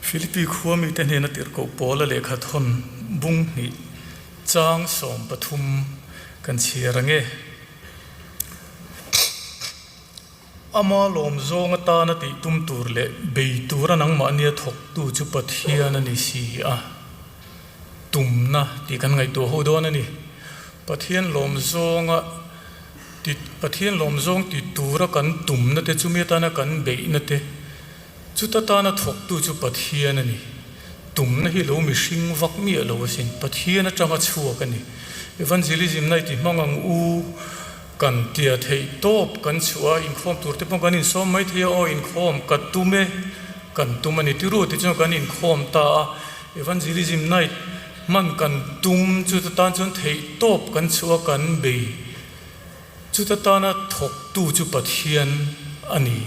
Philippi khua mite hnena tirhkoh Paula lehkha thawn bung hnih chang 13 kan chhiar ang e. Ama lawm zawng atana tih tum tur leh bei tura nangmahnia thawktu chu Pathian a ni si a, tumna tih kan ngaihtuah ho dawn a ni. Pathian lawm zawnga ti Pathian lawm zawng ti tura kan tumna te chumi atana kan beihna te chuta tana thawktu chu Pathian a ni. Tumna hi lo mihring vak miah lo asin. Pathian atanga chhuak a ni. Evangelism na i ti hmang ang u kan tia theih tawp kan chhuah a, inkhawm tur te pawh kan insawm mai thei a, aw inkhawm ka tum e kan tum a ni tiru tichuan kan inkhawm ta a, Evangelism night Hman kan tum chuta tan chuan theih tawp kan chhuah a kan bei. Chuta tana thawktu chu Pathian a ni.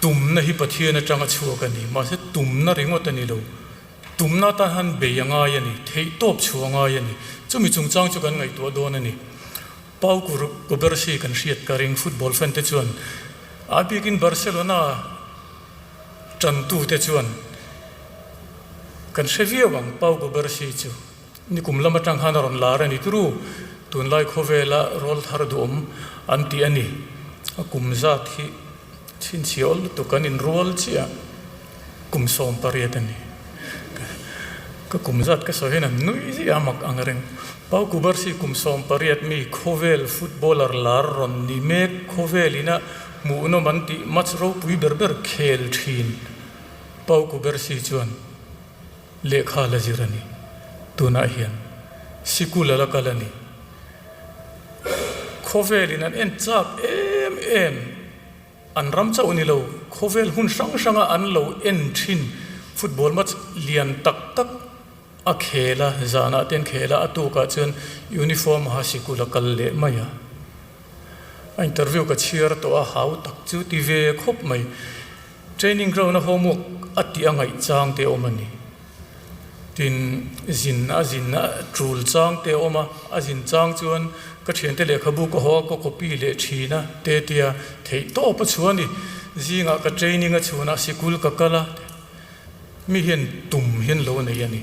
Tumna hi Pathian atanga chhuak a ni. Mahse tumna ringawt a ni lo. Tumna atan han bei a ngai a ni. Theih tawp chhuah a ngai a ni. Chumi chungchang chu kan ngaihtuah dawn a ni. Pau Cubarsi kan hriat ka ring football fan te chuan a bikin Barcelona Ṭantute chuan kan hre viau ang, Pau Cubarsi chu nikum lam aṭang khan a rawn lar a ni turu, tunlai khawvela rawl thar duhawm an ti a ni. A kum zat hi chhinchhiah awl lutuk kan inrual chiah kum 18 a ni. Ka kum zat ka sawi hian an nui ziah a mak ang reng. Pau Cubarsi kum 18 mi khawvel footballer lar rawn ni mek khawvel ina Hmuhnawm an tih match ropui ber ber khel thin Pau Kubersi chuan lehkha la zir a ni. Tunah hian sikul a la kal a ni. Khawvelin an en chak em em, an ram chauh ni lo, khawvel hmun hrang hranga an lo en thin football match lian tak tak a khel a, zanah te an khel a, a tukah chuan uniform ha sikul a kal leh mai a. A interview ka chhiar tawh a, hau tak chu ti ve khawp mai. Training ground a homework a tih a ngaih chang te a awm a ni. Tin, zin a zin a tul chang te a awm a, a zin chang chuan ka thiante lehkhabu ka haw a, ka copy leh thin a te tia theih tawp a chhuah a ni. Zingah ka training a chhunah sikul ka kal a, mi hian tum hian lo nei a ni.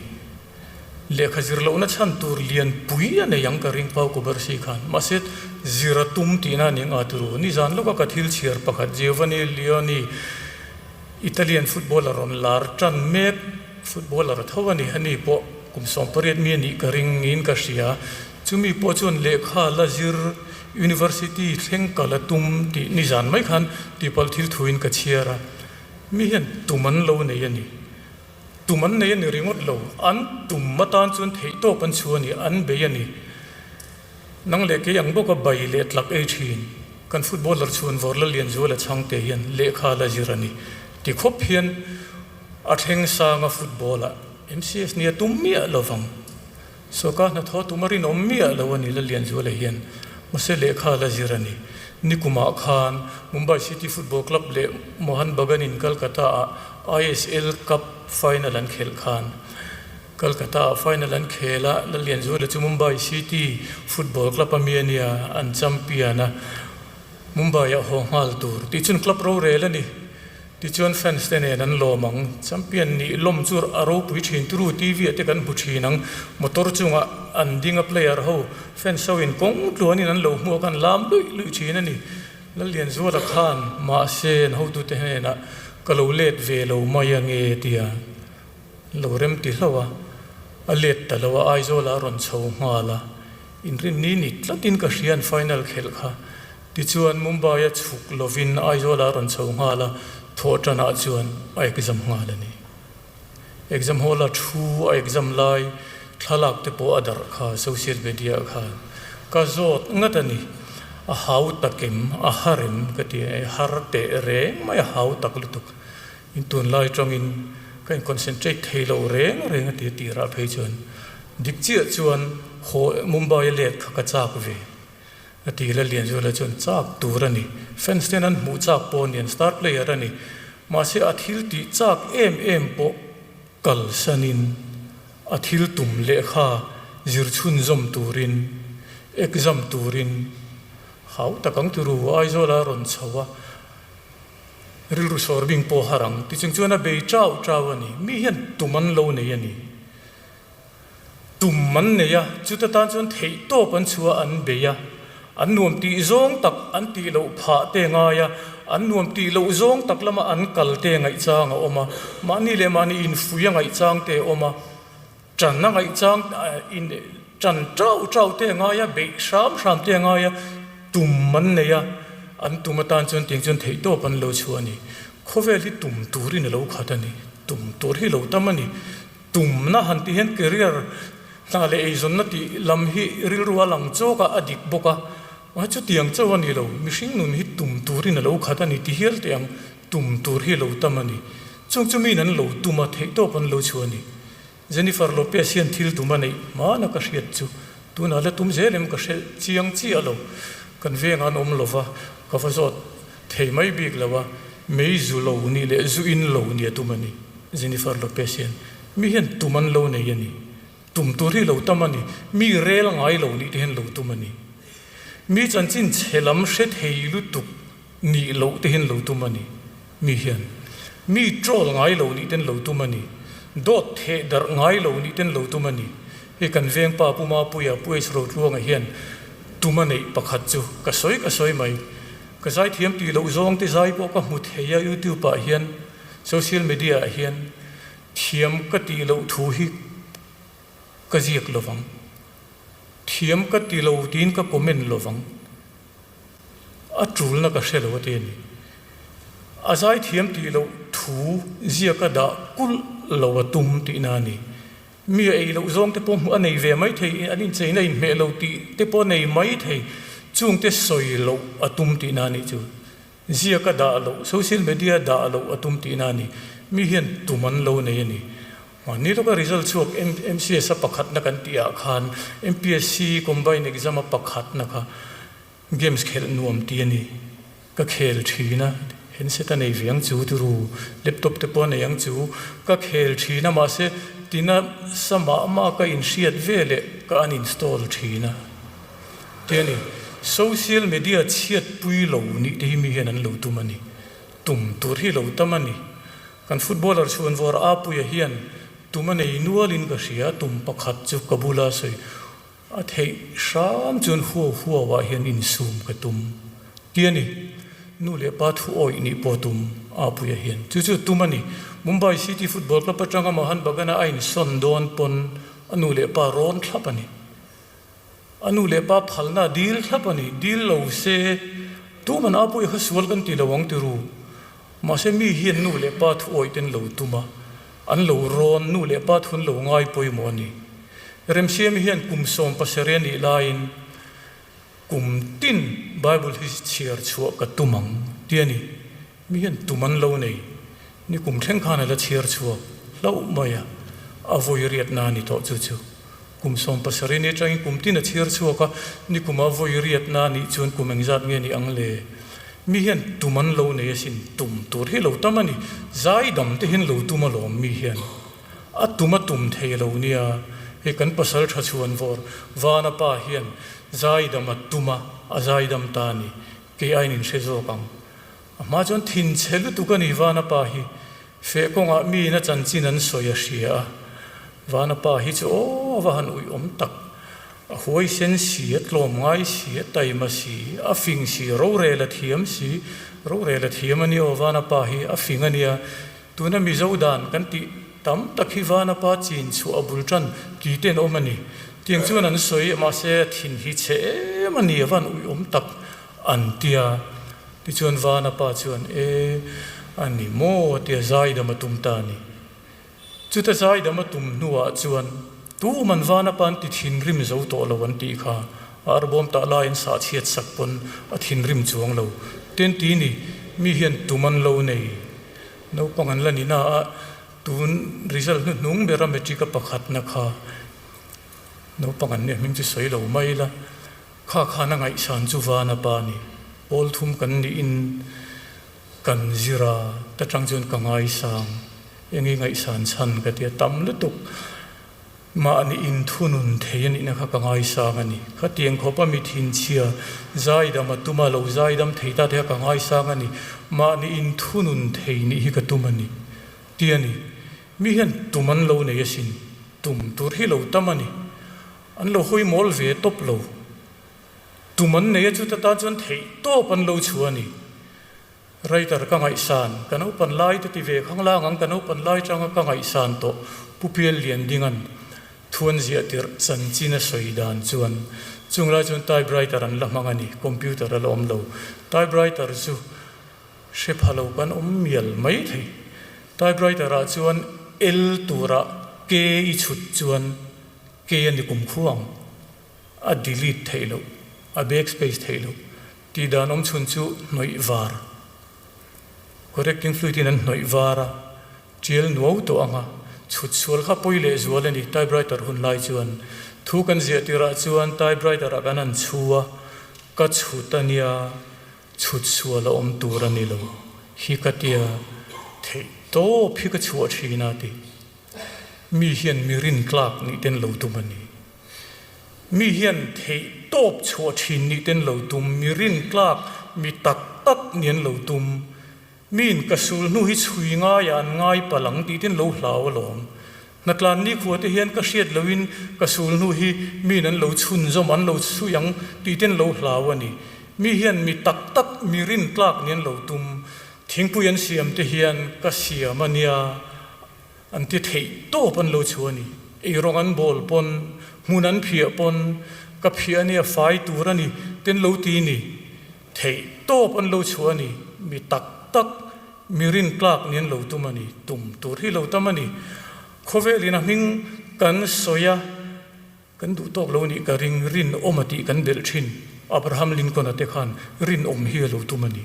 Lehkha zir lohna chhan tur lian pui a nei ang ka ring Pau Kubarsi khan. Mahse, zir a tum tihna a ni ang a turu. Nizan lawka ka thil chhiar pakhat Giovanni Leoni, Italian footballer rawn lar tan mek footballer tho a ni. Ani pawh kum 18 mi a nih ka ring niin ka hria. Chumi pawh chuan lehkha la zir University thleng kal a tum tih nizan mai khan tipalh thil thuin ka chhiar a. Mi hian tum an lo nei a ni. Tum an nei a ni ringawt lo, an tum atan chuan theihtawp an chhu a ni, an bei a ni. Nang leh kei ang bawka bai leh tlak ei thin, kan footballer chhuan vawr la lian zual a chhang te hian lehkha la zir a ni. Ti khawp hian a thleng sang a football ah MCS nia tum miah lo vang. Sawrkar hnathawh tum a rinawm miah lo a ni la lian zuala hian mahse lehkha la zir a ni. Nikumah khan Mumbai City Football Club leh Mohan Bagan in Kolkata ah ISL Cup final an khelh khan Kolkata ah final an khel a, la lian zuala chu Mumbai City Football Club a mi a nia, an champion a, Mumbai ah haw nghal tur tih chuan club rorel a ni. Tichuan fans te nen an lawm ang. Champion nih lawm chu a ropui thin turu TV ah te kan hmu thin ang. Motor chungah an ding a player ho fans ho in kawng tluanin an lo hmuak an lam luih luih thin a ni. Lallianzuala khan mahse an hotute hnenah ka lo let ve lo mai ange tia lo rem ti hlauh a, a let ta lo a Aizawlah a rawn chho nghal a. Inrinni ni tlatin ka hria an final khelh kha. Tichuan Mumbai a chhuk lovin Aizawl ah rawn chho nghal a, thawhṭan ah chuan a exam nghal a ni. Exam hall a thu a exam lai thlalak te pawh a darh kha social media ah khan ka zawt ngat a ni. A hau tak em, a har em ka ti a, har teh reng mai a hau tak lutuk. In tunlai tangin ka in concentrate thei lo reng reng a ti a tirah phei chuan dik chiah chuan haw Mumbai a let kha ka chak ve. A ti la Lianzuala chuan chak tur a ni. Fans ten an hmuh chak pawh a ni, an star player a ni. Mahse a thil tih chak em em pawh kalsanin a thil tum lehkha zir chhunzawm turin, exam turin hau tak ang turu Aizawla a rawn chho a. Rilru sawr bing pawh har ang ti chung chuan a bei chau chau a ni. Mi hian tum an lo nei a ni. Tum an nei a, chuta tan chuan theih tawp an chhuah an bei a, an nuam tih zawng tak an tih loh phah te ngai a, an nuam tih loh zawng tak lama an kal te ngaihchang a awm a, mahni leh mahni infui a ngaihchang te a awm a, ṭan a ngaihchang in ṭan ṭauh ṭauh te a ngai a, beih hram hram te a ngai a, tum an nei a, an tum atan chuan tiang chuan theih tawp an lo chhuah a ni. Khawvel hi tum turin a lo khat a ni, tum tur hi lo tam a ni. Tumna han tih hian career hna leh eizawnna tih lam hi rilru a lang chawk a, a dik bawk a. Mahse chutiang chauh a ni lo, mihring nun hi tum turin a lo khat a ni ti hial teh ang, tum tur hi lo tam a ni. Chung chu miin an lo tum a, theihtawp an lo chhuah a ni. Jennifer Lopez hian thil tum a neih hmana ka hriat chu tunah la tum zel em ka hre chiang chiah lo. Kan vengah an awm lova, ka va zawt thei mai bik lo a, mei zu lo nih leh zu in lo nia tum a ni. Jennifer Lopez hian mi hian tum an lo nei a ni. Tum tur hi lo tam a ni. Mi rel ngai lo nih te hian lo tum a ni. Mi chanchin chhe lam hre thei lutuk nih loh te hian lo tum a ni. Mi hian mi troll ngai lo nih ten lo tum a ni. Dawt theh darh ngai lo nih ten lo tum a ni. Hei kan veng pa Pu Mapuia, Pu H Rotluanga hian tum a neih pakhat chu ka sawi ka sawi mai. Ka zaithiam tih loh zawng te zai pawh ka hmu thei a YouTube ah hian. Social media ah hian thiam ka tih loh thu hi ka ziak lo vang. Thiam ka ti lo tiin ka comment lo vang. A tulna ka hre lo a ti a ni. A zaithiam tih loh thu ziaka dah kulh lo a tum tihna a ni. Mi a ei loh zawng te pawh hmuh a nei ve mai thei, an incheina inhmeh lo tih te pawh a nei mai thei. Chungte sawi loh a tum tihna a nih chu. Ziak a dah loh, social media a dah loh a tum tihna a ni. Mi hian tum an lo nei a ni. Mahni lawka result chhuak MCS a pakhatna kan tih ah khan MPSC combined exam a pakhatna kha games khelh nuam tih a ni. Ka khel thin a, handset a nei ve ang chu turu, laptop te pawh a nei ang chu. Ka khel thin a mahse tina sa mah mah ka inhriat ve leh ka uninstall thin a. Ti a ni. Social media chhiatpui lo nih te hi mi hian an lo tum a ni. Tum tur hi lo tam a ni. Kan footballer chhuanvawr Apuia hian tum a nei nualin ka hria, tum pakhat chu ka bula sawi a theih hram chuan huau huauah hian insum ka tum. Ti a ni. Nu leh pa thu awih nih pawh tum Apuia hian. Chu chu tum a ni. Mumbai City Football Club atanga Mohan Bagan-a a insawn dawn pawn a nu leh pa rawn thlap a ni. A nu leh pa phalna a dil thlap a ni. Dil lo se, tuman a pawih kha sual kan ti lo ang ti ru. Mahse mi hian nu leh pa thu awih ten lo tum a, an lo rawn, nu leh pa thu an lo ngai pawimawh a ni. Remsiami hian kum 17 a nih laiin kum tin Bible hi chhiar chhuah ka tum ang ti a ni. Mi hian tum an lo nei. Ni kum thleng khan a la chhiar chhuak hlauh mai a, a vawi riatna a ni tawh chu chu. Kum 17 ni atangin kum tin a chhiar chhuak a, ni kuma vawi riatna a nih chuan kum engzat nge ni ang le? Mi hian tum an lo nei asin, tum tur hi lo tam a ni. Zaidam te hian lo tum alawm mi hian. A tum a tum thei lo nia, hei kan pasal tha chhuan vawr Vana pa hian zaidam a tum a, a zaidam ta a ni. Kei aiin in hre zawk ang. A hma chuan thinchhe lutuk a ni Vanapa hi. Feh kawngah miin a chanchin an sawi a hria a. Vanapa hi chu aw a va han uih awm tak. A huaisen si, a tlawm ngai si, a taima si, a fing si, rorel a thiam si. Rorel a thiam a ni aw Vanapa hi a fing a nia. Tuna Mizo dan kan tih tam tak hi Vanapa chin chhuah a bul tan ti ten awm a ni. Tiang chuan an sawi mahse a thin hi chhe em a ni a van uih awm tak an tia. Tichuan Vanapa chuan, E, a ni maw? tia zaidam a tum ta a ni. Chuta zaidam a tum hnuah chuan, Tuman Vanapa an ti thinrim zo tawh lo an tih kha, arbawm tah laiin sahchhiat sak pawn a thinrim chuang lo. Ten ti ni, mi hian tum an lo nei. Naupang an la ni na a, tun result hnuhnung bera matric a pakhatna kha naupang an nih hming chu sawi lo mai la. Kha khan a ngaihsan chu van a pa ni. Pawl thum kan niin kan zir a, ta tang chuan ka ngaisang. Eng i ngaihsan chhan ka ti a, tam lutuk. Mahni inthunun thei a nihna kha ka ngaisang a ni. Khatiang khawpa mi thinchhia zaidam a tum a, lo zaidam thei ta te kha ka ngaisang a ni. Mahni inthunun thei nih hi ka tum a ni. Ti a ni. Mi hian tum an lo nei asin. Tum tur hi lo tam a ni. An lo hawi mawl ve tawp lo. Tum an nei a chuta tan chuan theih tawp an lo chhuah a ni. Writer ka ngaihsan, ka naupan lai te ti ve khanglang ang, ka naupan lai tanga ka ngaihsan tawh Pu Pial Liandinga'n thuan ziah tirh chanchin a sawi dan chuan chung lai chuan typewriter an la hmang a ni, computer a la awm lo. Typewriter chu hre pha lo kan awm mial mai thei. Typewriter ah chuan L turah K i chhut chuan K a ni kum khu ang. A delete theih loh, a backspace theih loh. Tih dan awm chhun chu hnawih var. Correcting fluid in an hnawih var a, tial nuau tawh ang a, chhut sual kha pawi leh zual a ni typewriter hun lai chuan. Thu kan ziah tirah chuan typewriter ah kan han chhu a, ka chhut a nia, chhut sual a awm tur a ni lo hi ka tia, theih tawp hi ka chhuah thin a ti. Mi hian mi rintlak nih ten lo tum a ni. Mi hian theih tawp chhuah thin nih ten lo tum, mi rintlak, mi tak tak nih an lo tum. Miin ka sul hnu hi chhui ngaiah an ngai palh ang tih ten lo hlau alawm. Hnatlan nikhua te hian ka hriat loin ka sul hnu hi miin an lo chhunzawm, an lo chhui ang tih ten lo hlau a ni. Mi hian mi tak tak, mi rintlak nih an lo tum. Thingpui an siam te hian ka siam a nia. An ti theih tawp an lo chhuah a ni. Eirawng an bawl pawn, hmun an phiah pawn, ka phiah a nia fai tur a ni ten lo ti ni. Theih tawp an lo chhuah a ni. Mi tak tak, mi rintlak ni an lo tum a ni. Tum tur hi lo tam a ni. Khawvelin a hming kan sawi a, kan duh tawk lo nih ka ring, rinawm a tih kan belh thin. Abraham Lincoln-a te khan rinawm hi a lo tum a ni.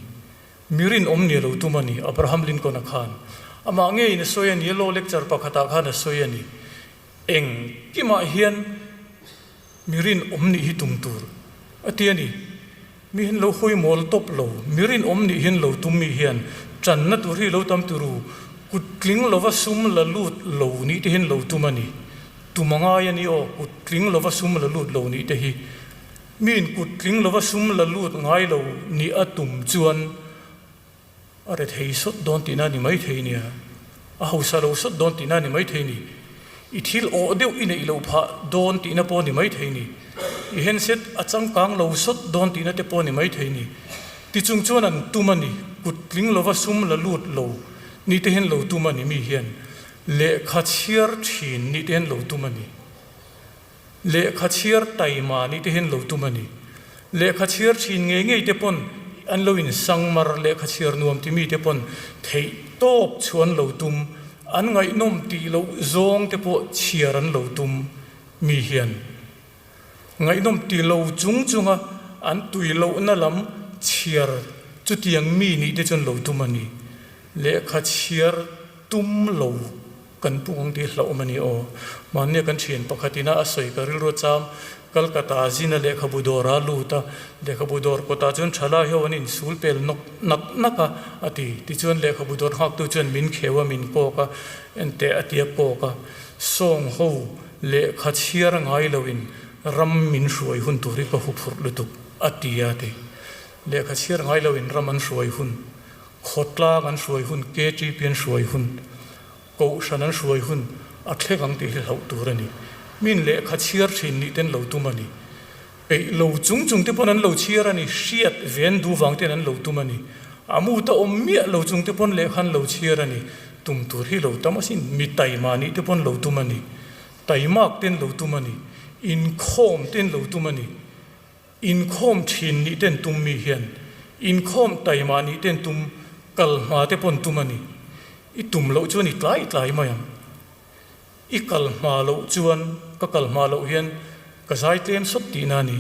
Mi rinawm ni lo tum a ni, Abraham Lincoln-a khan. Amah ngeiin a sawi a ni, law lecture pakhatah khan a sawi a ni. Engkimah hian mi rinawm nih hi tum tur a ti a ni. Mi hian lo hawi mawl tawp lo, mi rinawm nih hian lo tum mi hian tanna tur hi lo tam turu, kut tling lova sum la lut lo nih te hian lo tum a ni. Tum a ngai a ni aw, kut tling lova sum la lut lo nih te hi. Miin kut tling lova sum la lut ngai lo nih a tum chuan a rethei sawt dawn tihna a ni maithei nia, a hausa lo sawt dawn tihna a ni maithei ni, i thil awh deuh i neih loh phah dawn tihna pawh a ni maithei ni, i handset a changkang lo sawt dawn tihna te pawh a ni maithei ni. Tichung chuan an tum a ni, kut tling lova sum la lut lo nih te hian lo tum a ni mi hian lehkha chhiar thin nih te hian lo tum a ni. Lehkha chhiar taima nih te hian lo tum a ni. Lehkha chhiar thin ngei ngei te pawn an lo insang mar, lehkha chhiar nuam ti mi te pawn theih tawp chu an lo tum, an ngaihnawm tih loh zawng te pawh chhiar an lo tum mi hian ngaihnawm ti lo chung chunga an tui lohna lam chhiar chutiang mi nih te chuan lo tum a ni. Lehkha chhiar tum lo. Kan pu ang tih hlauhawm a ni aw. Mahnia kan thian pakhat ina a sawi ka rilru cham Kolkata zina lehkhabu dawr a lut a, lehkhabu dawr kawtah chuan thalai ho an insul pel nawk nak nak a, a ti. Tichuan lehkhabu dawr nghaktu chuan min kheu a, min kawk a, enteh a ti a kawk a. Sawng ho lehkha chhiar ngai loin ram min hruai hun tur hi ka huphurh lutuk, a ti a ti. Lehkha chhiar ngai loin ram an hruai hun. Khawtlang an hruai hun, KTP an hruai hun, Kohhran an hruai hun a thleng ang tih hi hlauh tur a ni. Min lehkha chhiar thin nih ten lo tum a ni. Peih lo chung chung te pawn an lo chhiar a ni, hriat ven duh vang ten an lo tum a ni. A mut a awm miah lo chung te pawn lehkha an lo chhiar a ni. Tum tur hi lo tam asin, mi taima nih te pawn lo tum a ni. Taimak ten lo tum a ni. Inkhawm ten lo tum a ni. Inkhawm thin nih ten tum mi hian inkhawm taima nih ten tum kal hma te pawn tum a ni. I tum loh chuan i tlai tlai mai ang. I kal hma loh chuan ka kal hma loh hian ka zai tlem sawt tihna a ni.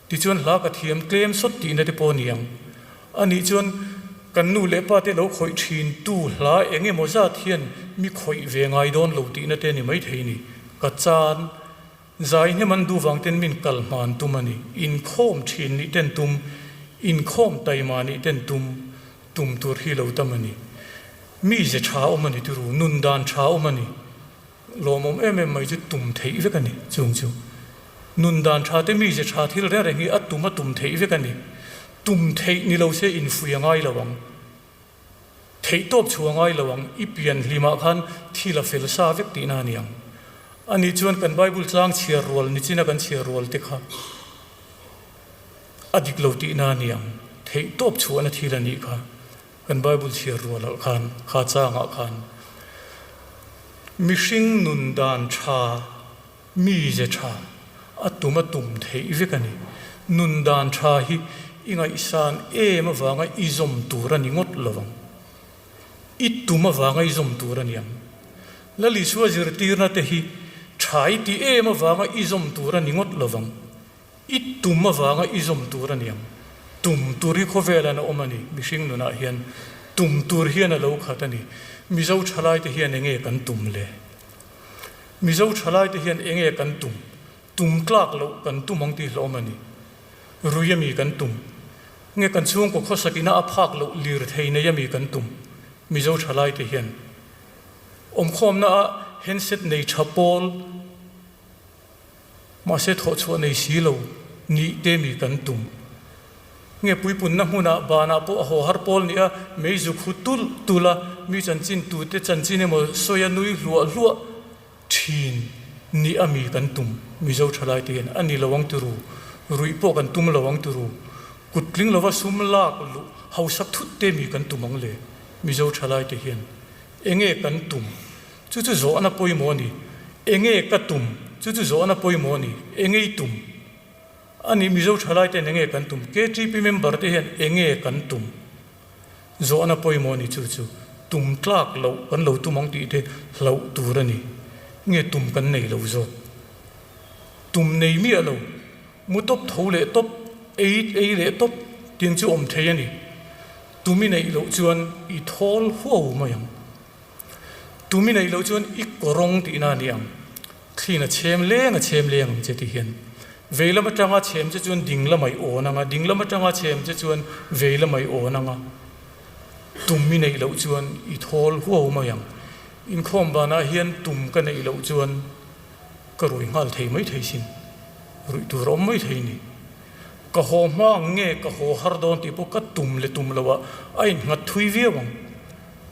Tichuan hla ka thiam tlem sawt tihna te pawh a ni ang. Anih chuan kan nu leh pa te lo khawih thin tu hla eng emaw zat hian mi khawih ve ngai dawn lo tihna te a ni maithei ni. Ka chan. Zai hnem an duh vang ten min kal hman tum a ni. Inkhawm thin nih ten tum, inkhawm taima nih ten tum, tum tur hi lo tam a ni. Mi ze tha awm a ni turu, nun dan tha awm a ni. Lawmawm em em mai chu tum theih vek a ni chung chu. Nun dan tha te mize tha thil reng reng hi a tum a tum theih vek a ni. Tum theih ni lo se infui a ngai lo ang. Theih tawp chhu a ngai lo ang. I pian hlimah khan thil a fel sa vek tihna a ni ang. Anih chuan kan Bible tlang chhiar rual nichina kan chhiar rual te kha a dik lo tihna a ni ang. Theih tawp chhuahna thil a nih kha. Kan Bible chhiar rualah khan, kha changah khan, mihring nun dan tha, mize tha, a tum a tum theih vek a ni. Nun dan tha hi i ngaihsan em avanga i zawm tur a ni ngawt lo ang. I tum avanga i zawm tur a ni ang. Lal Isua zirtirna te hi tha i ti em avanga i zawm tur a ni ngawt lo vang. I tum avanga i zawm tur a niang. Tum tur hi khawvelan a awm a ni, mihring nunah hian tum tur hian a lo khat a ni. Mizo thalaite hian enge kan tum le? Mizo thalaite hian enge kan tum? Tum tlak loh kan tum ang tih hlawm a ni. Rui ami kan tum? Nge kan chhungkaw khawsakina a phak loh lirthei nei ami kan tum? Mizo thalaite hian awmkhawmna ah handset nei tha pawl, Mahse thawhchhuah nei si lo nih te mi kan tum. Nge puipunna hmunah banah pawh a haw har pawl nia mei zuk hu tulh tulh a, mi chanchin tute chanchin emaw sawi a nui hluah hluah thin nih a mi kan tum. Mizo thalai te hian a ni lo ang tiru, ruih pawh kan tum lo ang tiru, kut tling lova sum lak luh hausak thut te mi kan tum ang le Mizo thalai te hian enge kan tum? Chu chu zawhna pawimawh a ni. Enge ka tum? Chu chu zawhna pawimawh a ni. Enge i tum? A nih Mizo thalai ten enge kan tum? KTP member te hian enge kan tum? Zawhna pawimawh a ni chu chu. Tum tlak loh kan lo tum ang tih te hlauh tur a ni. Nge tum kan nei lo zawk? Tum nei miah lo. Mu tawp tho leh tawp, ei ei leh tawp tiang chu awm thei a ni. Tum i neih loh chuan i thawl huau mai ang. Tum i neih loh chuan i kawrawng tihna a ni ang. Thlin a chhem leng a chhem leng ang che ti hian. Vei lam atanga chhem che chuan ding lam ai awn ang a, ding lam atanga chhem che chuan vei lam ai awn ang a. Tum i neih loh chuan i thawl huau mai ang. Inkhawm banah hian tum ka neih loh chuan ka rui nghal thei mai thei sin. Ruih tur a awm mai thei ni. Ka haw hma ang nge ka haw har dawn tih pawh ka tum leh tum loh ah a innghat thui viau ang.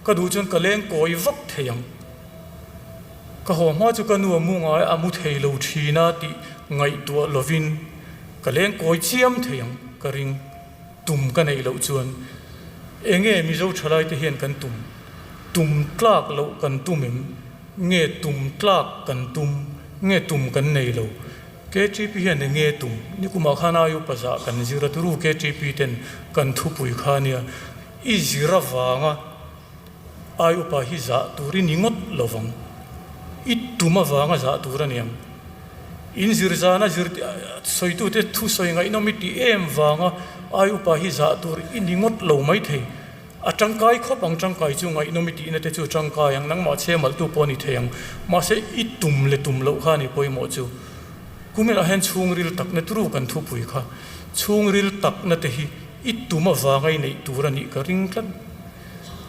Ka duh chuan ka leng kawi vak thei ang. Ka haw hma chu ka nu a mu ngai a mu thei lo thin a tih ngaihtuah lovin ka leng kawi chiam thei ang ka ring. Tum ka neih loh chuan enge Mizo thalai te hian kan tum? Tum tlak loh kan tum em? Nge tum tlak kan tum? Nge tum kan nei lo? KTP hian enge tum? Nikumah khan ai upa zah kan zir a turu KTP ten kan thupui kha nia i zir avanga ai upa hi zah tur i ni ngawt lovang. I tum avanga zah tur a niang. In zir zana zir sawitute thu sawi ngaihnawm i tih em vanga ai upa hi zah tur i ni ngawt lo maithei. A tangkai khawp ang tangkai chu ngaihnawm i tihna te chu tangkai ang, nangmah chhe malhtu pawh a ni thei ang. Mahse i tum le tum loh kha a ni pawimawh chu. Kuminah hian chhungril takna turu kan thupui kha. Chhungril takna te hi i tum avanga i neih tur a nih ka ring tlat.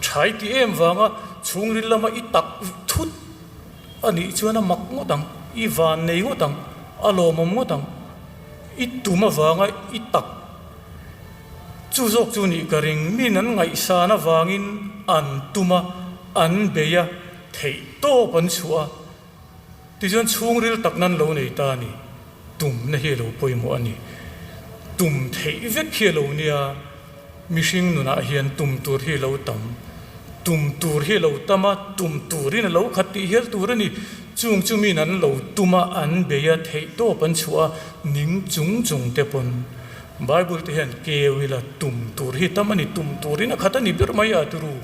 Tha i ti em vanga chhungril lama i tak thut a nih chuan a mak ngawt ang, i van nei ngawt ang, a lawmawm ngawt ang. I tum avanga i tak. Chu zawk chu nih ka ring, min an ngaihsan avangin an tum a, an bei a, theih tawp an chhuah a, tichuan chhungril tak nan lo nei ta a ni. Tumna hi a lo pawimawh a ni. Tum theih vek hi a lo nia, mihring nunah hian tum tur hi a lo tam. Tum tur hi a lo tam a, tum turin a lo khat tih hial tur a ni. Chung chu min an lo tum a, an bei a, theih tawp an chhuah a, ning chung chung te pawn. Bible te hian keu ila tum tur hi tam a ni, tum turin a khat a ni ber mai a turu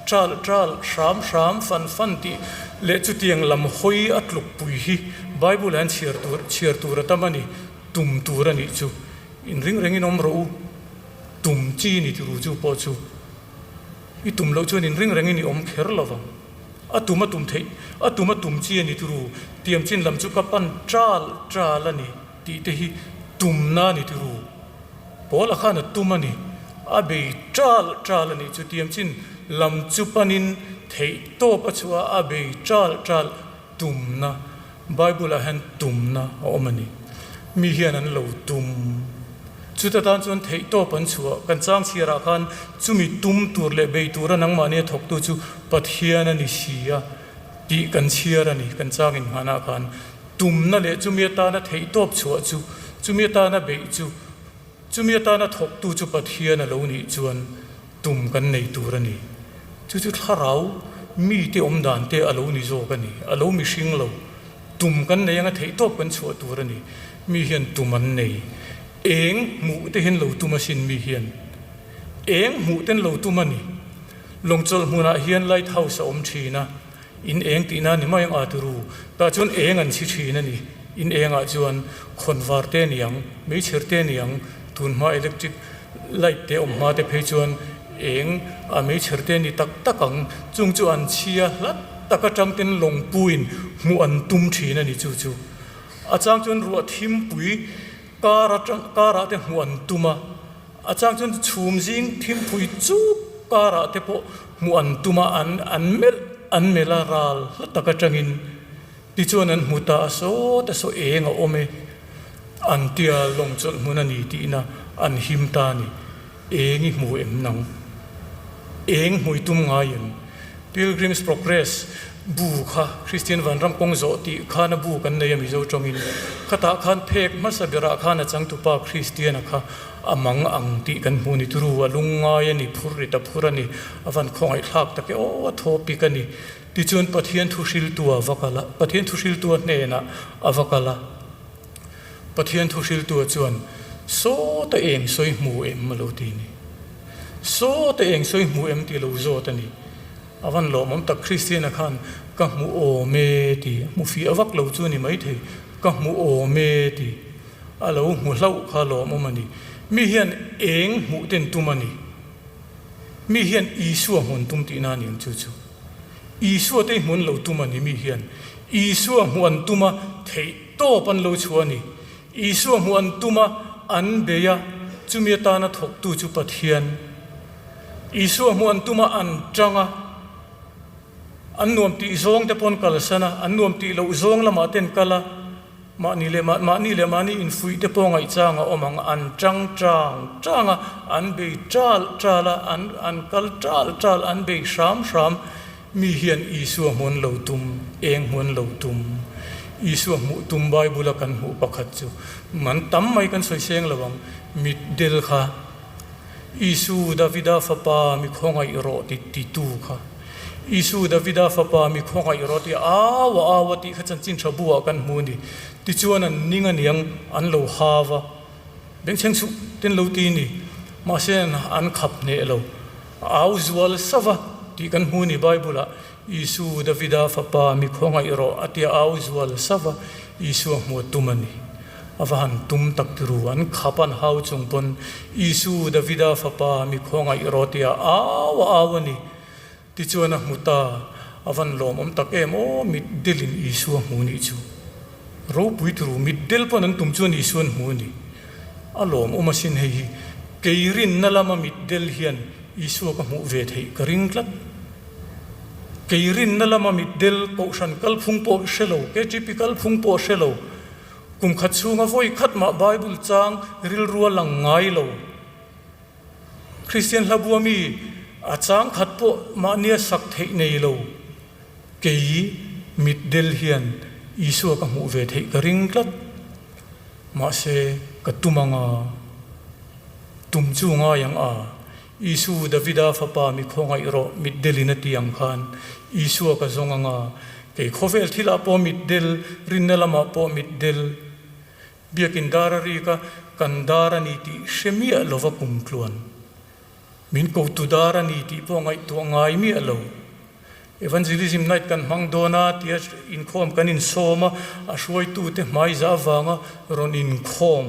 ṭal ṭal, hram hram, fan fan tih leh chutiang lam hawi a tlukpui hi Bible ah hian chhiar tur chhiar tur a tam a ni, tum tur a nih chu. Inring rengin awm rawh u, tum chi ni turu chu pawh chu i tum loh chuan inring rengin i awm kher lo vang. A tum a tum theih, a tum a tum chi a ni turu, tiam chin lam chu ka pan ṭal ṭal a ni. Tih te hi tumna a ni ti ru. Paula khan a tum a ni. A bei ṭal ṭal a nih chu tiam chin lam chu panin theih tawp a chhuah a, a bei ṭal ṭal. Tumna, Bible-ah hian tumna a awm a ni. Mi hian an lo tum. Chuta tan chuan theihtawp an chhuah. Kan chang chhiarah khan chumi tum tur leh bei tura nangmahnia thawktu chu Pathian a ni si a tih kan chhiar a ni. Kan chang innghanah khan tumna leh chumi atana theihtawp chhuah chu, chumi atana beih chu, chumi atana thawktu chu Pathian a lo nih chuan tum kan nei tur a ni. Chu chu thlarau mite awm dan te a lo ni zawk a ni. A lo mihring lo. Tum kan nei anga theihtawp kan chhuah tur a ni. Mi hian tum an nei. Eng hmuh te hian lo tum asin mi hian. Eng hmuh ten lo tum a ni. Lawngchawlh hmunah hian light house a awm thin a. In eng tihna ni mai ang a ti ru. Tah chuan eng an chhi thin a ni. In engah chuan khawnvar te ni ang, meichher te ni ang, tunhma electric light te awm hma te phei chuan eng a meichher te ni tak tak ang. Chung chu an chhia hlat tak atang ten lawngpuiin hmuh an tum thin a ni chu chu. A chang chuan ruah thimpui kar atang karah te hmuh an tum a. A chang chuan chhum zing thimpui chuk karah te pawh hmuh an tum a, an an melh an melh a ral hla tak atangin tichuan an hmu ta a sawt a saw eng a awm e an tia lawng chawlh hmun a ni tihna an him ta a ni. Eng i hmu em nang? Eng hmui tum ngai em? Pilgrim's Progress bu kha Kristian Vanram kawng zawh tih khan a bu kan nei a Mizo tawngin. Khatah khan phek hmasa berah khan a changtupa Kristiana kha a mang ang tih kan hmu ni turu a lungngai a ni, phur rit a phur a ni, a van khawngaihthlak tak e aw a thaw pik a ni. Tichuan Pathian thu hriltu a va kal a, Pathian thu hriltu a hnenah a va kal a. Pathian thu hriltu chuan, Sawta eng sawi hmu em? a lo ti ni. Sawta eng sawi hmu em tih lo zawt a ni. A van lawmawm tak Kristiana khan ka hmu awm e ti a hmu fiah vak lo chu a ni maithei, ka hmu awm e ti a lo hmu hlauh kha lawmawm a ni. Mi hian eng hmuh ten tum a ni. Mi hian Isua hmun tum tihna a ni ang chu chu. Isua te hmun lo tum a ni mi hian. Isua hmuh an tum a, theih tawp an lo chhuah a ni. Isua hmuh an tum a, an bei a, chumi atana thawktu chu Pathian. Isua hmuh an tum a, an tang a, an nuam tih zawng te pawh an kalsan a, an nuam tih loh zawng lamah te an kal a, mahni leh mah mahni leh mahni infuih te pawh ngaihchang a awm ang, an tang tang tang a, an bei tal tal a, an an kal tal tal, an bei hram hram. Mi hian Isua hmuan lo tum, eng hmuan lo tum? Isua hmuh tum Bible-a kan hmuh pakhat chu man tam mai kan sawi seng lo ang, mit del kha. Isu, Davida fapa, mi khawngaih rawh ti titu kha. Isu, Davida fapa, mi khawngaih rawh ti au a au a tih kha chanchin tha buah kan hmu a ni. Tichuan an ning aniang an lo hau a. Bengchheng suh ten lo ti ni. Mahse an khap hneh lo. Au zual sava tih kan hmu ni Bible ah Isu Davida fapa mi khawngaih rawh a tia au zual sava Isua hmuh a tum a ni. A va han tum tak ti ru an khap an hau chung pawn Isu Davida fapa mi khawngaih rawh tia au a au a ni. Tichuan a hmu ta, a van lawmawm tak em aw mitdelin Isua hmu nih chu. Ropui turu mitdel pawn an tum chuan Isuan hmu a ni. A lawmawm asin hei hi kei rinna lama mitdel hian Isua ka hmuh ve theih ka ring tlat. Kei rinna lama mitdel Kohhran kalphung pawh hre lo, KTP kalphung pawh hre lo, kum khat chhunga vawi khat mah Bible chang rilru a lang ngai lo. Kristian hlabua mi a chang khat pawh mahnia sak theih nei lo. Kei mitdel hian Isua ka hmuh ve theih ka ring tlat. Mahse, ka tum anga tum chu ngai ang a, Isu Davida fapa mi khawngaih rawh mitdelin a ti ang khan Isua ka zawng anga, kei khawvel thilah pawh mitdel, rinna lamah pawh mitdel, biakin dar a rik a, kan dar a ni tih hre miah lova kumtluan. Min kotu dar a ni tih pawh ngaihtuah ngai miah lo. Evangelism Night kan hmang dawn a tia inkhawm kan insawm a, a hruaitute hmaiza avanga rawn inkhawm.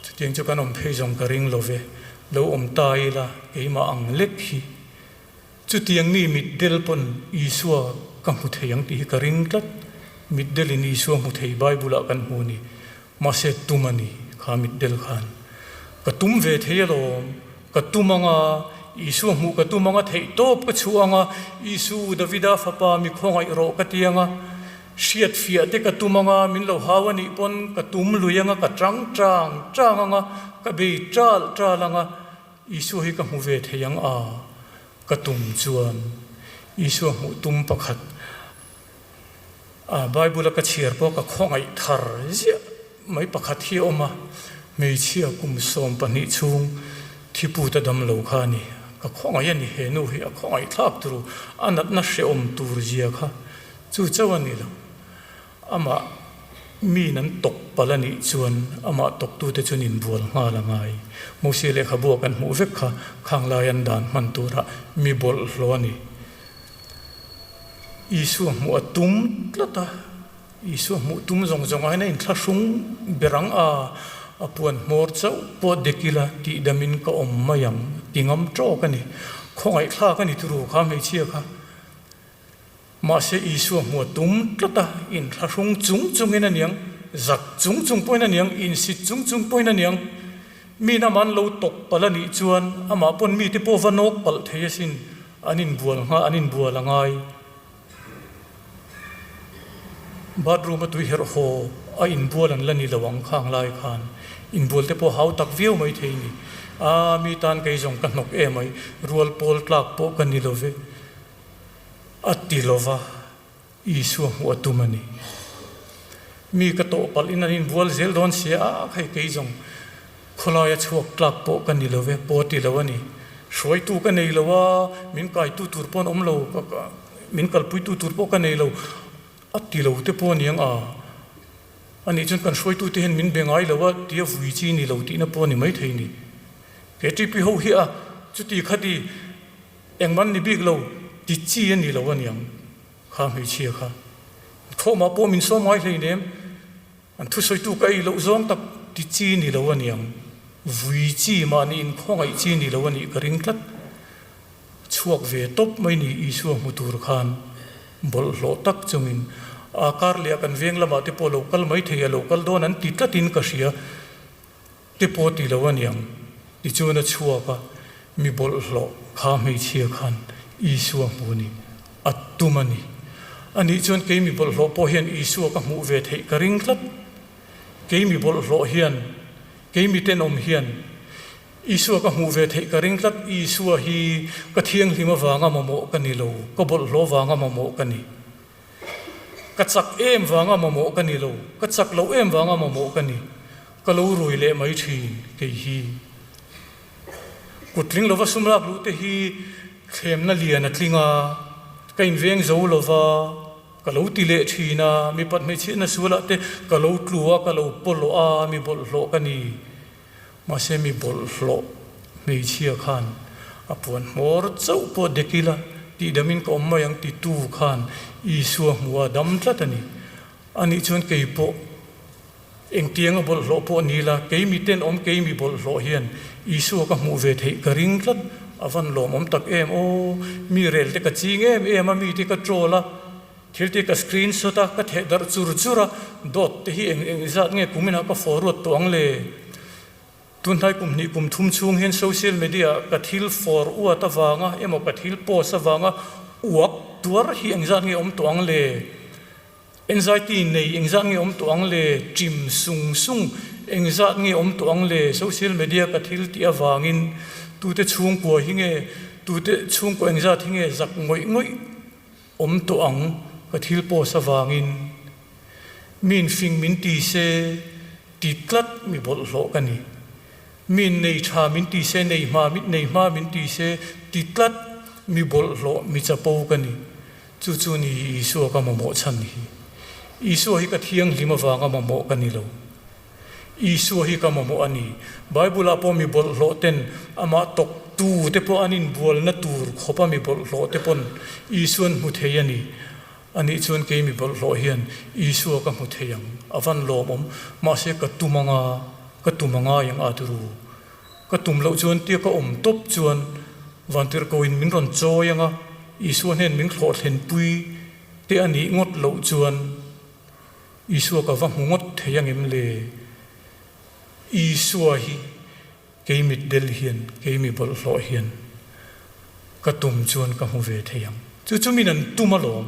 Chutiang chu kan awm phei zawng ka ring lo ve, lo awm ta ila keimah ang lek hi. Chutiang mi mitdel pawn Isua ka hmu thei ang tih hi ka ring tlat. Mitdelin Isua hmu thei Bible-ah kan hmu a ni. Mahse tum a ni kha mitdel khan. Ka tum ve thei alawm, ka tum anga. Isua hmuh ka tum anga theih tawp ka chhuah anga, Isu, Davida fapa mi khawngaih rawh ka ti anga, hriat fiah te ka tum anga, min lo hau a nih pawn ka tum lui anga, ka tang tang tang anga, ka bei tal tal anga, Isua hi ka hmu ve thei ang a, ka tum chuan Isua hmuh tum pakhat a Bible a ka chhiar pawh ka khawngaih thar ziah mai pakhat hi a awm a, hmeichhia kum 12 chhung thiput a dam lo kha a ni. Ka khawngaih a ni, he nu hi a khawngaih thlak turu, a natna hrehawm tur zia kha chu chauh a ni lo. Amah miin an tawk palh a nih chuan amah tawktute chuan inbual nghal a ngai. Mosia lehkhabu a kan hmuh vek kha khang lai an dan hman turah mi bawlhhlawh a ni. Isua hmuh a tum tlat a, Isua hmuh tum zawng zawng ah hian a inthlahrung ber ang a, a puan hmawr chauh pawh dek ila tihdamin ka awm mai ang ti ngam tawk a ni. Khawngaihthlak a ni turu kha hmeichhia kha. Mahse Isua hmuh a tum tlat a, inthlahrung chung chungin a niang, zak chung chung pawhin a niang, insit chung chung pawhin a niang. Mi in amah an lo tawk palh a nih chuan amah pawn mite pawh va nawk palh thei asin, an inbual nghah an inbual a ngai. Bathroom a tui herh haw a inbual an la ni lo ang khang lai khan inbual te pawh hau tak viau mai thei ni. A mi tan kei zawng ka hnawk em mai, rual pawl tlak pawh ka ni lo ve. A ti lova, Isua hmuh a tum a ni. Mi ka tawh palh in an inbual zel dawn sia, a khai kei zawng khawlaia chhuak tlak pawh ka ni lo ve, pawh ti lo a ni. Hruaitu ka nei lo a, min kaitu tur pawh an awm lo, min kalpuitu tur pawh ka nei lo, a ti lo te pawh a ni ang a. Anih chuan kan hruaitute hian min be ngai lo a, tia vui chi ni lo tihna pawh a ni maithei ni. KTP ho hi a, chuti khati. Engman ni bik lo ti chi a ni lo aniang kha hmeichhia kha. Thawmah pawh min sawm ngai hleinem, an thusawitu ka ei loh zawng tak ti chi ni lo aniang. Vui chi mahni inkhawngaih chi ni lo anih ka ring tlat. Chhuak ve tawp mai ni Isua hmu tur khan bawlhhlawh tak chungin a kar leh a kan veng lamah te pawh lo kal mai thei a lo kal dawn an ti tlatin ka hria. Te pawh ti lo aniang tichuan a chhuak a, mi bawlhhlawh kha hmeichhia khan Isua hmu ni a tum a ni. Anih chuan kei mi bawlhhlawh pawh hian Isua ka hmuh ve theih ka ring tlat. Kei mi bawlhhlawh hian, kei mi tenawm hian Isua ka hmuh ve theih ka ring tlat. Isua hi ka thianghlim avanga mamawh ka ni lo, ka bawlhhlawh vanga mamawh ka ni. Ka chak em vanga mamawh ka ni lo, ka chak loh em vanga mamawh ka ni. Ka lo rui leh mai thin kei hi. Kut tling lova sum lak luh te hi thlemna lian a tling a, ka inveng zo lova ka lo ti leh thin a, mipat hmeichhiatna sualah te ka lo tlu a, ka lo pawlawh a, mi bawlhhlawh ka ni. Mahse mi bawlhhlawh hmeichhia khan a puan hmawr chauh pawh dek ila tihdamin ka awm mai ang titu khan Isua hmuh a dam tlat a ni. Anih chuan kei pawh engtianga bawlhhlawh pawh ni ila, kei mi tenawm, kei mi bawlhhlawh hian Isua ka hmuh ve theih ka ring tlat. A van lawmawm tak em aw! Mi rel te ka ching em em a, mi te ka troll a, thil te ka screenshot a, ka theh darh chur chur a, dawt te hi eng eng zat nge kuminah ka forward tawh ang le? Tunhnai kum hnih kum thum chhung hian social media ah ka thil for uat avanga emaw ka thil post avanga uak tuar hi engzat nge awm tawh ang le? Anxiety nei engzat nge awm tawh ang le? Ṭim sung sung engzat nge awm tawh ang le? Social media ka thil tih avangin tute chhungkua hi nge tute chhungkua engzat hi nge zak ngawih ngawih awm tawh ang ka thil post avangin mi infing min ti se ti tlat mi bawlhhlawh ka ni. Mi nei tha min ti se nei hma nei hma min ti se ti tlat mi bawlhhlawh mi chapo ka ni. Chu chu ni Isua ka mamawh chhan hi. Isua hi ka thianghlim avanga mamawh ka ni lo. Isua hi ka mamawh a ni. Bible ah pawh mi bawlhhlawh ten amah tawk tu te pawh an inbualna tur khawpa mi bawlhhlawh te pawn Isuan hmu thei a ni. Anih chuan kei mi bawlhhlawh hian Isua ka hmu thei ang. A van lawmawm. Mahse ka tum anga, ka tum a ngai ang a turu. Ka tum loh chuan tia ka awm tawp chuan Vantirhkohin min rawn chawi anga Isua hnen min thlawhthlenpui te a nih ngawt loh chuan Isua ka va hmu ngawt thei angem le? Isua hi kei mitdel hian, kei mi bawlhhlawh hian. Ka tum chuan ka hmu ve thei ang. Chu chu min an tum alawm.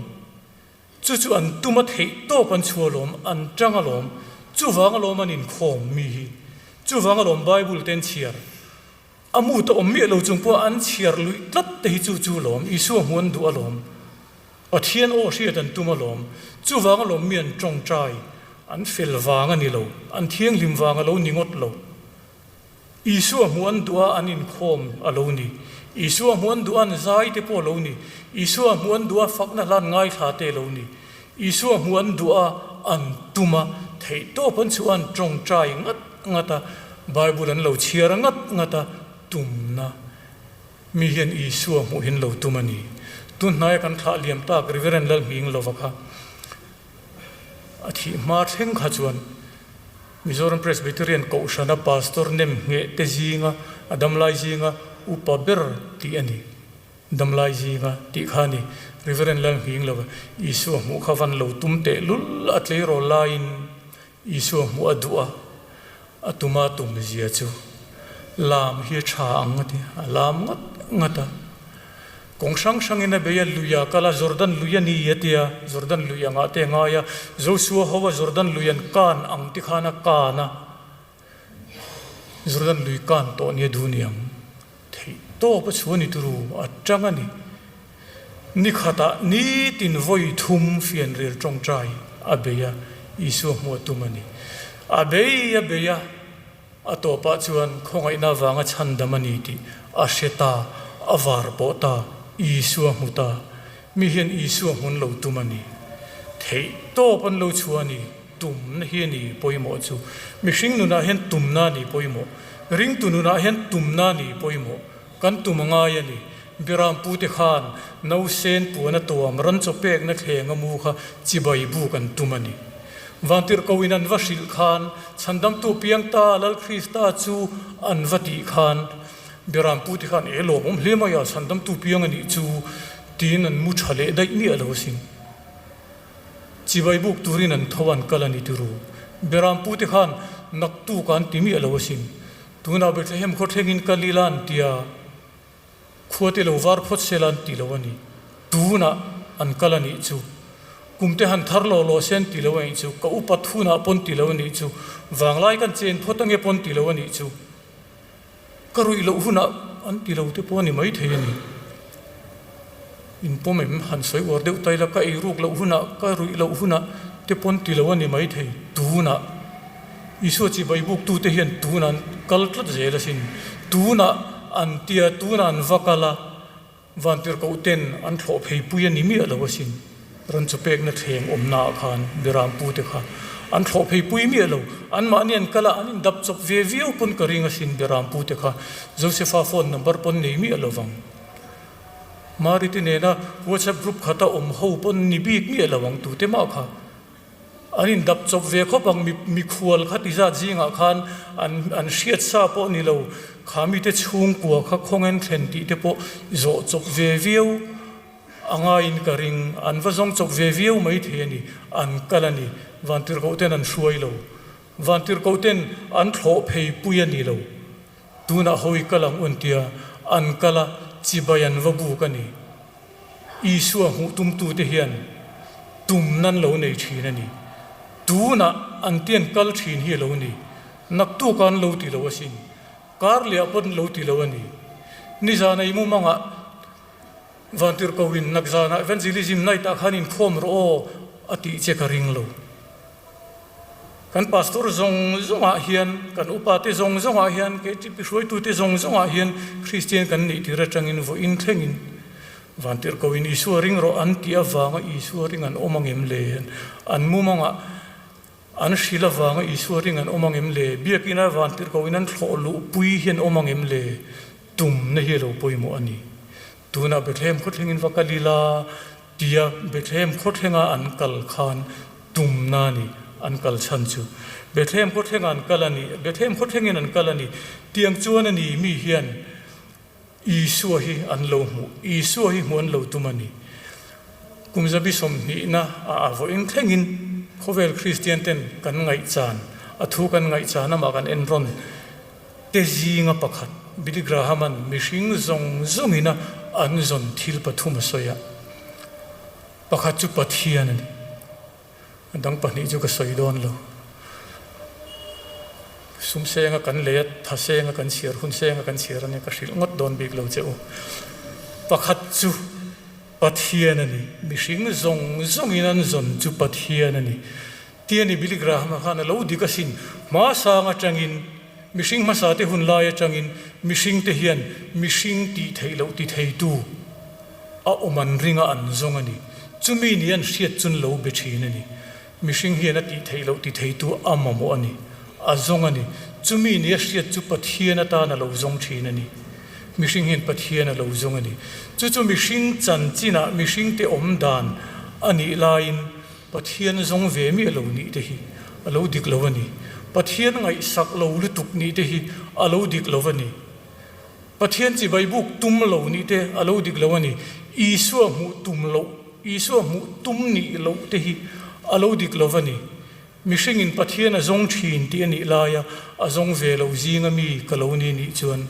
Chu chu an tum a theih tawp an chhuah alawm, an tang alawm. Chuvang alawm an inkhawm mi hi. Chuvang alawm Bible te an chhiar. A mut a awm miah lo chung pawh an chhiar luih tlat te hi chu chu lawm. Isua hmu an duh alawm. Pathian aw hriat an tum alawm. Chuvang alawm mi an tawngtai. An fel vang a ni lo. An thianghlim vang a lo ni ngawt lo. Isua hmu an duh a an inkhawm a lo ni. Isua hmu an duh a an zai te pawh a lo ni. Isua hmu an duh a fakna hlan ngaithla te a lo ni. Isua hmu an duh a an tum a, theihtawp an chhuah a an tawngtai ngat ngat a, Bible an lo chhiar ngat ngat a, tumna mi hian Isua hmuh hin lo tum a ni. Tun hnaia kan thlah liam tak Reverend Lalhminglova kha a thih hma thleng kha chuan Mizoram Presbyterian Kohhrana Pastor nem ngheh te zinga a damlai zinga upa ber tih a ni. Damlai zinga tih kha a ni. Reverend Lalhminglova Isua hmuh kha van lo tum teh lul a tleirawl laiin Isua hmuh a duh a, a tuma tum zia chu lam hi a tha ang a ti. A lam ngat ngat a. Kawng hrang hrangin a bei a, lui a kal a, Jordan lui a ni a ti a, Jordan lui angah te a ngai a, Joshua ho a Jordan lui an kan ang ti khan a kan a, Jordan lui kan tawh nia duh ni ang. Theih tawp a chhuah ni turu a tang a ni. Ni khatah nitin vawi thum fianrial tawngtai a bei a, Isua hmuh a tum a ni. A bei a bei a, a tawpah chuan khawngaihna avanga chhandam a ni tih a hre ta, a var pawh ta, Isua hmu ta. Mi hian Isua hmun lo tum a ni. Theih tawp an lo chhuah a ni. Tumna hi a ni pawimawh chu. Mihring nunah hian tumna a ni pawimawh. Ringtu nunah hian tumna a ni pawimawh. Kan tum a ngai a ni. Biram pute khan nausen puan a tuam ran chaw pekna thleng a mu kha chibai buk an tum a ni. Vantirhkoin an va hrilh khan Chhandamtu piang ta Lal Krista chu an va tih khan Biram pute khan e lawmawm hle mai a, Chhandamtu piang a nih chu tiin an mu tha leh daih miah lo asin. Chibai buk turin an tho an kal a ni tiru. Beram pute khan naktuk an ti miah lo asin. Tunah Bethlehem khaw thlengin kal ila an ti a, khua te lo var phawt sela an ti lo a ni. Tunah an kal a nih chu. Kum te han thar law law se an ti lo a nih chu. Ka upat hunah pawn ti lo a nih chu. Vanglai kan chen phawt ange pawn ti lo a nih chu. Ka ruih loh hunah an ti lo te pawh a ni maithei a ni. In pawm em han sawi uar deuh ta ila ka ei ruk loh hunah, ka ruih loh hunah te pawn ti lo a ni maithei. Tunah Isua chibai buk tute hian tunah an kal tlat zel asin. Tunah an tia, tunah an va kal a. Vantirhkoh ten an thlawh phei pui a ni miah lo asin. Ran chu pekna thleng awmna ah khan Biram pu te kha an thlawh phei pui miah lo. Anmahni an kal a, an indap chawp ve viau pawn ka ring asin Biram pu te kha. Josefa phone number pawn nei miah lo vang. Mari te nena WhatsApp group khata awm ho pawn ni bik miah lo ang tute mah kha. An indap chawp ve khawp ang, mikhual kha ti zat zingah khan an an hriat sa pawh ni lo, kha mite chhungkua kha khawngen thlen tih te pawh zawh chawp ve viau a ngaiin ka ring, an va zawng chawp ve viau mai thei a ni, an kal a ni, Vantirhkoh ten an hruai lo, Vantirhkoh ten an thlawh phei pui a ni lo, tunah hawi kal ang un tia an kal a, chibai an va buk a ni. Isua hmuh tumtute hian tum nan lo nei thin a ni. Tunah an tian kal thin hi a lo ni. Naktuk an lo ti lo asin. Kar leh ah pawn lo ti lo a ni. Nizana i mumangah Vantirhkohin nakzanah Evangelism Night ah khan inkhawm rawh aw a tih che ka ring lo. Kan pastor zawng zawngah hian, kan upate zawng zawngah hian, KTP hruaitute zawng zawngah hian Kristian kan nih tir atangin vawiin thlengin Vantirhkohin Isua ring rawh an tih avanga Isua ring an awm angem le? An mumangah an hrilh avanga Isua ring an awm angem le? Biakina Vantirhkohin an thlawh luhpui hi an awm angem le? Tumna hi a lo pawimawh a ni. Tunah Bethlehem khawthlengin va kal ila tia Bethlehem khawthlenga an kal khan tumna a ni, an kal chhan chu. Bethlehem khawthlenga an kal a ni, Bethlehem khawthlengin an kal a ni. Tiang chuan a ni mi hian Isua hi an lo hmuh, Isua hi hmuh an lo tum a ni. Kum zabi sawmhnihna a a vawiin thlengin khawvel Kristian ten kan ngaihchan, a thu kan ngaihchan amah kan enrawn te zinga pakhat Billy Graham-a'n mihring zawng zawngina. an zawn thil pathum a sawi a. Pakhat chu Pathian a ni. A dang pahnih chu ka sawi dawn lo. Sum senga kan lei a, tha senga kan chhiar, hun senga kan chhiar a nia, ka hrilh ngawt dawn bik lo che u. Pakhat chu Pathian a ni. Mihring zawng zawngin an zawn chu Pathian a ni. Tia ni Billy Graham-a khan a lo dik asin. Hmasang atangin, mihring hmasate hun lai atangin mihringte hian mihring tih theih loh ti theitu a awm an ringa an zawng a ni. Chumi ni an hriat chun lo be thin a ni. Mihring hian a tih theih loh ti theitu a mamawh a ni. A zawng a ni. Chumi ni a hriat chu Pathian atan a lo zawng thin a ni. Mihring hian Pathian a lo zawng a ni. Chu chu mihring chanchinah mihringte awm dan a nih laiin Pathian zawng ve miah lo nih te hi a lo dik lo a ni. Pathian ngaihsak lo lutuk nih te hi a lo dik lo a ni. Pathian chibai buk tum lo nih te a lo dik lo a ni. Isua hmuh tum loh, Isua hmuh tum nih loh te hi a lo dik lo a ni. Mihringin Pathian a zawng thin tih a nih laia a zawng ve lo zinga mi ka lo ni nih chuan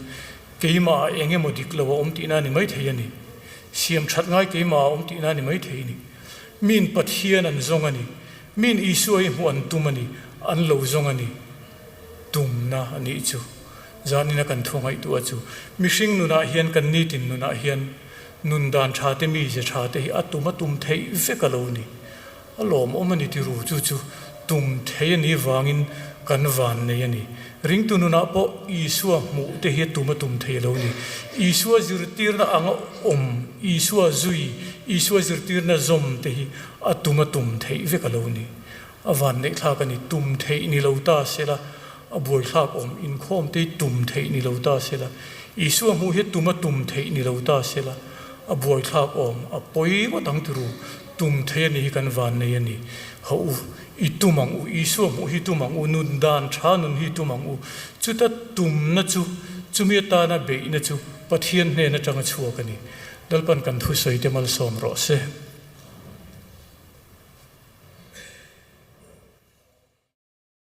keimah ah eng emaw dik lo a awm tihna a ni maithei a ni. Siam that ngai keimah ah a awm tihna a ni maithei a ni. Miin Pathian an zawng a ni. Miin Isua hi hmuh an tum a ni. An lo zawng a ni. Tumna a nih chu. Zanina kan thu ngaihtuah chu mihring nunah hian kan nitin nunah hian nun dan tha te mize tha te hi a tum a tum theih vek a lo ni. A lawmawm a ni tiru chu chu tum thei a nih vangin kan van nei a ni. Ringtu nunah pawh Isua hmuh te hi a tum a tum thei lo ni. Isua zirtirna anga awm, Isua zui, Isua zirtirna zawm te hi a tum a tum theih vek a lo ni. A van neih thlak a ni. Tum theih ni lo ta sela, a buai thlak awm. Inkhawm te hi tum theih ni lo ta sela, Isua hmuh hi tum a tum theih ni lo ta sela, a buai thlak awm. A pawi ngawt ang tiru. Tum thei a ni hi kan van nei a ni. Ho u, i tum ang u, Isua hmuh hi tum ang u, nun dan tha nun hi tum ang u. Chuta tumna chu, chumi atana beihna chu Pathian hnen atanga chhuak a ni. Lalpan kan thusawi te malsawm rawh se.